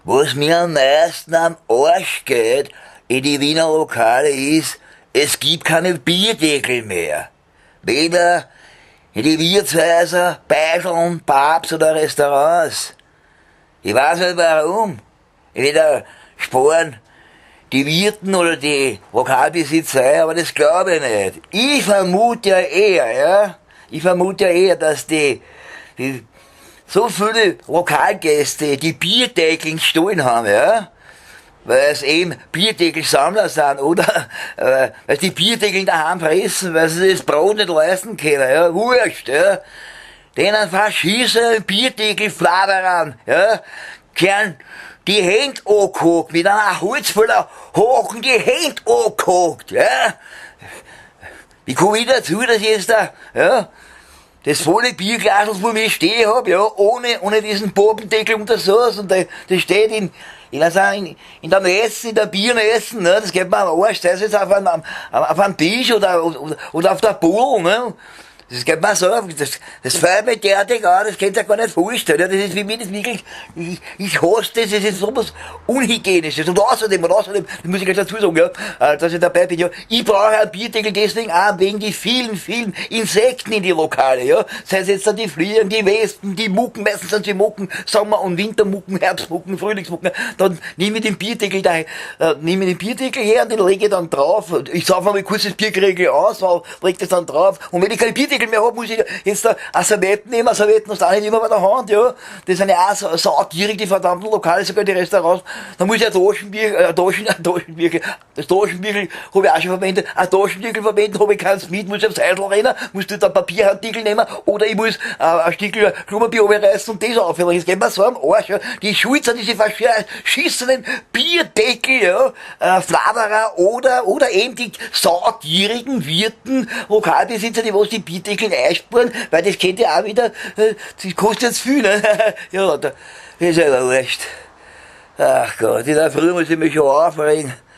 Was mir am meisten am Arsch geht in die Wiener Lokale ist, es gibt keine Bierdeckel mehr. Weder in die Wirtshäuser, Beiseln, Pubs oder Restaurants. Ich weiß nicht, warum. Entweder sparen die Wirten oder die Lokalbesitzer ein, aber das glaube ich nicht. Ich vermute ja eher, ja, ich vermute ja eher, dass die so viele Lokalgäste die Bierdeckel gestohlen haben, ja, weil es eben Bierdeckelsammler sind, oder weil sie die Bierdeckel daheim fressen, weil sie das Brot nicht leisten können, ja, wurscht, ja. Denen verschissenen Bierdeckelflaberern, ja, gern die Händ angehakt, mit einer Holzfäller Haken die Händ angehakt, ja. Wie komme ich dazu, dass ich jetzt da, ja, das volle Bierglas vor mir stehen hab, ja, ohne diesen Popendeckel und das so, und das steht in, ich weiß auch, in der Messe, in der Biermessen, ne, das geht mir am Arsch, sei es jetzt auf einem Tisch oder auf der Pool, ne. Das geht mir so, das fällt mir derartig an, das könnt ihr gar nicht vorstellen. Ja, das ist für mich das wirklich, ich hasse das, das ist so was Unhygienisches. Und außerdem, das muss ich gleich dazu sagen, ja, dass ich dabei bin, ja, ich brauche einen Bierdeckel deswegen auch wegen die vielen, vielen Insekten in die Lokale, ja. Sei es jetzt dann die Fliegen, die Wespen, die Mucken, meistens sind sie Mucken, Sommer- und Wintermucken, Herbstmucken, Frühlingsmucken. Dann nehme ich den Bierdeckel da, nehme ich den Bierdeckel her und den lege ich dann drauf. Ich sauf mal kurz das Bierkriegel aus, leg das dann drauf. Und wenn ich keine Bierdeckel mehr hab, muss ich jetzt da eine Servietten nehmen, eine Servietten hast du auch nicht immer bei der Hand, ja. Das sind ja auch so saugierig, die verdammten Lokale, sogar die Restaurants. Da muss ich ein Taschenbier, Taschen, ein Taschenbier, das Taschenbier habe ich auch schon verwendet, ein Taschentüchel verwenden, habe ich keins mit, muss ich aufs Häusl rennen, muss dort ein Papierhandtüchel nehmen, oder ich muss ein Stück Klopapier runterreißen und das aufhören. Das geht mir so am Arsch, ja. Die Schuld sind diese verschissenen Bierdeckel, ja, Fladerer oder eben die saugierigen Wirten, Lokalbesitzer, die was die Bierdeckel einsparen, weil das kennt ja auch wieder, das kostet jetzt viel, ne? Ja, da ist ja wurscht. Ach Gott, in der Früh muss ich mich schon aufregen.